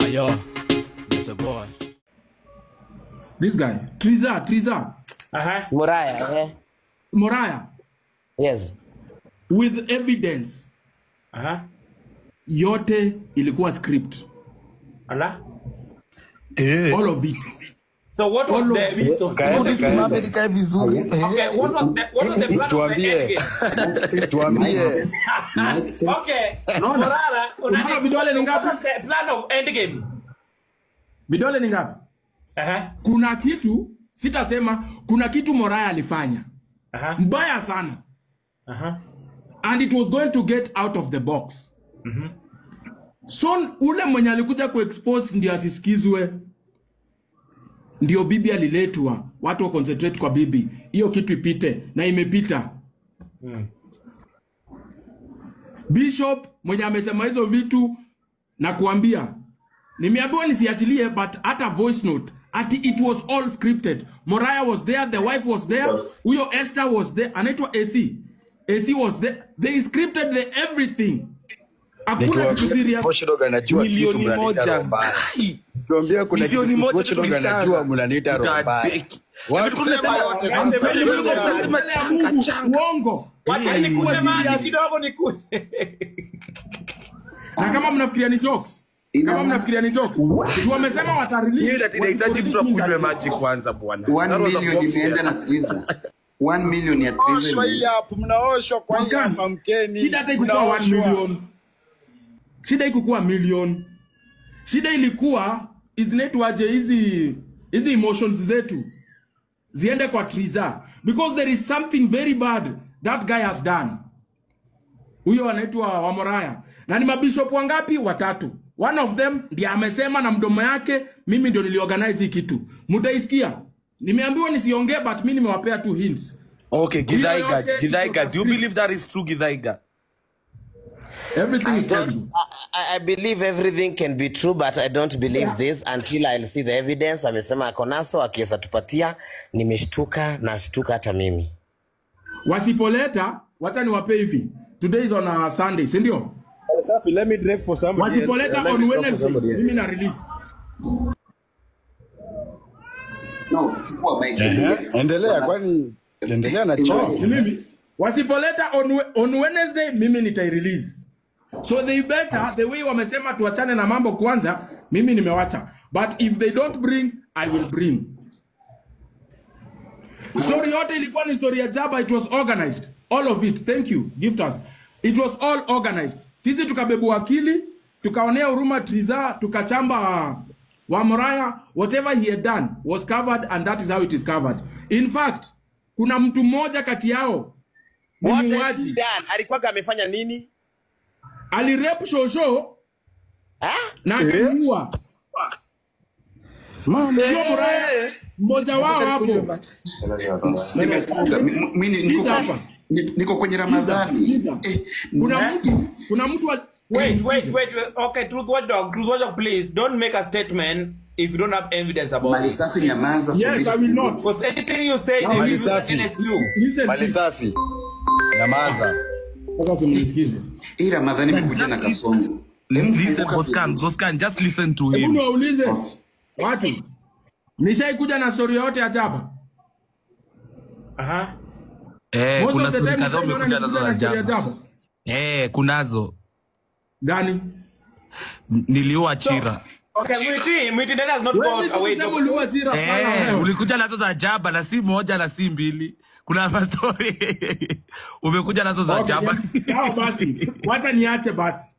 Ayo, that's a boy. This guy, Triza. Moraya, eh? Moraya. Yes. With evidence. Yote ilikuwa script. Ala? All of it. So what was the so, okay, what was the plan of the endgame? Tuambie. Okay. Morara, unaona vidole ni ngapi? What was the plan of endgame? Vidole ni ngapi? Kuna kitu sitasema, kuna kitu Moraya alifanya. Mbaya sana. And it was going to get out of the box. So ule mwenye alikuja kuexpose ndio asisikizwe. Ndio bibi aliletwa, watu wa concentrate kwa bibi. Hiyo kitu ipite na imepita. Bishop mwenye amesema hizo vitu na kuambia, nimeambiwa nisiachilie, but hata voice note ati it was all scripted. Moraya was there, the wife was there, huyo Esther was there, anaitwa AC. AC was there. They scripted the everything. Hakuna kitu serious. Watchdog anajua kitu mnaniita roho mbaya. Tuambie kuna kitu Watchdog anajua mnaniita roho mbaya. Watu sema yote sasa. Uongo. Wacha nikuje maji kidogo nikuje. Na kama mnafikiria ni jokes. Kama mnafikiria ni jokes. Wamesema watarelease. Hiyo inahitaji mtu akunywe maji kwanza bwana. 1 million imeenda na Triza. 1 million ya Triza. Hii hapo mnaoshwa kwanza hapa mkeni. Shida hata ikuwa 1 million. Shida ikukuwa million. Shida ilikuwa izinaitwaje hizi emotions zetu ziende kwa Triza, because there is something very bad that guy has done. Huyo anaitwa Wamoraya. Na ni mabishop wangapi? Watatu. One of them ndiye amesema na mdomo yake, mimi ndio niliorganize hii kitu. Mtaisikia. Nimeambiwa nisiongee, but mimi nimewapea two hints. Okay, Githaiga, do you believe that is true, Githaiga? Everything is true. I believe everything can be true, but I don't believe this until I'll see the evidence. Amesema ako naso, akiweza tupatia, nimeshtuka na shtuka hata mimi. Wasipoleta, wacha niwape hivi. Today is on a Sunday, si ndio? Safi, let me drop for somebody. Wasipoleta on Wednesday, mimi na release. No, chukua mic. Endelea kwani endelea na choo. Mimi wasipoleta on Wednesday mimi nitai release. So they better, the way wamesema tuachane na mambo kwanza, mimi nimewacha. But if they don't bring, I will bring. Story yote ilikuwa ni story ya Jaba, it was organized. All of it. Thank you, gifters. It was all organized. Sisi tukabebu akili, tukaonea huruma Triza, tukachamba Wamoraya, whatever he had done was covered, and that is how it is covered. In fact, kuna mtu mmoja kati yao ni muuaji. Alikuwa amefanya nini? Alirep shosho na akamuua. Sio Moraya, mmoja wao hapo. Nimefunga mimi niko kwenye Ramadhani. Kuna mtu Wait. Okay, Truth Watchdog, please don't make a statement if you don't have evidence about it. Malisafi, nyamaza. Yes, I will not. Because anything you say, they will use against you. Malisafi, nyamaza. Sasa mnisikize. Hii Ramadhani imekuja na kasongo. Listen, Boscan, just listen to him. Hebu niwaulize watu. Nishaikuja na story yote ya Jaba. Kuna story kadhaa umekuja nazo za Jaba. Kunazo. Gani? Niliua Chira. Okay, Mwiti that has not got away. Ulikuja nazo za Jaba na si moja na si mbili. Kuna story. Umekuja nazo za Jaba. Sawa basi. Wacha niache basi.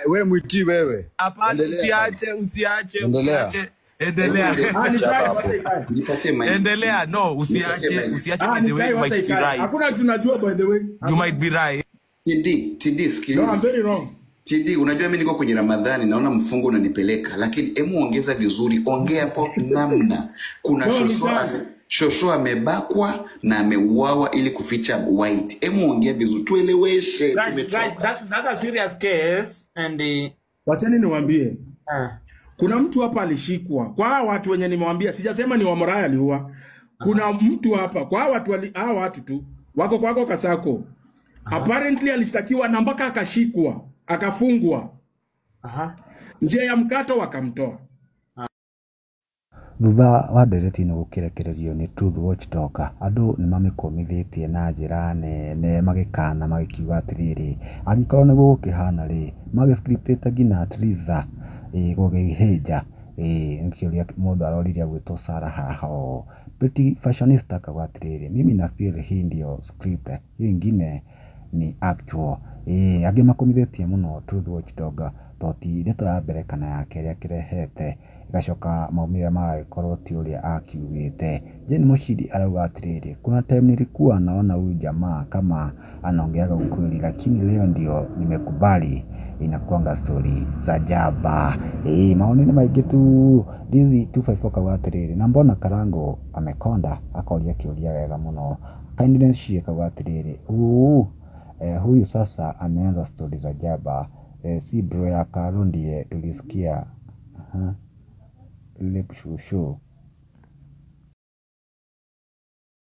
We Mwiti wewe. Hapana, usiache. Endelea. Endelea. No, usiache by the way, you might be right. Hakuna tunajua by the way. You might be right. TD sikiliza. No, I'm very wrong. TD, unajua mimi niko kwenye Ramadhani naona mfungo unanipeleka, lakini hemu ongeza vizuri, ongea hapo namna. Kuna shosho amebakwa na ameuawa ili kuficha white. Hemu ongea vizuri, tueleweshe, tumechoka. Guys, that's a serious case and wacheni niwaambie. Kuna mtu hapa alishikwa. Kwa hawa watu wenye nimewaambia, sijasema ni Wamoraya aliua. Kuna mtu hapa kwa hawa watu hawa watu tu wako kwako Kasako. Apparently alishtakiwa na mpaka akashikwa, akafungwa. Aha. Njia ya mkato wakamtoa. Thutha wa ndereti ĩno gũkĩrekererio nĩ Truth Watchdog, andũ nĩ mamĩkũmithĩtie na njĩra nene magĩkana magĩkiuga atĩrĩrĩ, angĩkorwo nĩguo gũkĩhana rĩ, magĩ script ĩte nginya Triza gũkĩhĩnja, ĩĩ nĩ kĩũria mũndũ aroririe agwĩtwo Sarah haha ũũ. Pretty Fashionista akauga atĩrĩrĩ, mimi na feel hii ndio script, hiyo ingine ni actual. Ĩĩ angĩ makũmithĩtie mũno Truth Watchdog to ti ndeto ya mbere kana ya kerĩ akĩrehete, ĩgacoka maumĩrĩra magagĩkorwo ti ũrĩa akiugĩte. Jane Mushiri arauga atĩrĩrĩ, kuna time nilikuwa naona huyu jamaa kama anaongeaga ukweli, lakini leo ndio nimekubali inakuanga stori za jaba. Ĩĩ maoni nĩ maingĩ tu. Lizzy 254 akauga atĩrĩrĩ, na mbona Karango amekonda? Akoria kĩũria wega mũno. Kindness Shi akauga atĩrĩrĩ, uu huyu sasa ameanza stori za jaba. Si bro ya Karo ndiye tulisikia. Aha. Lip shushu.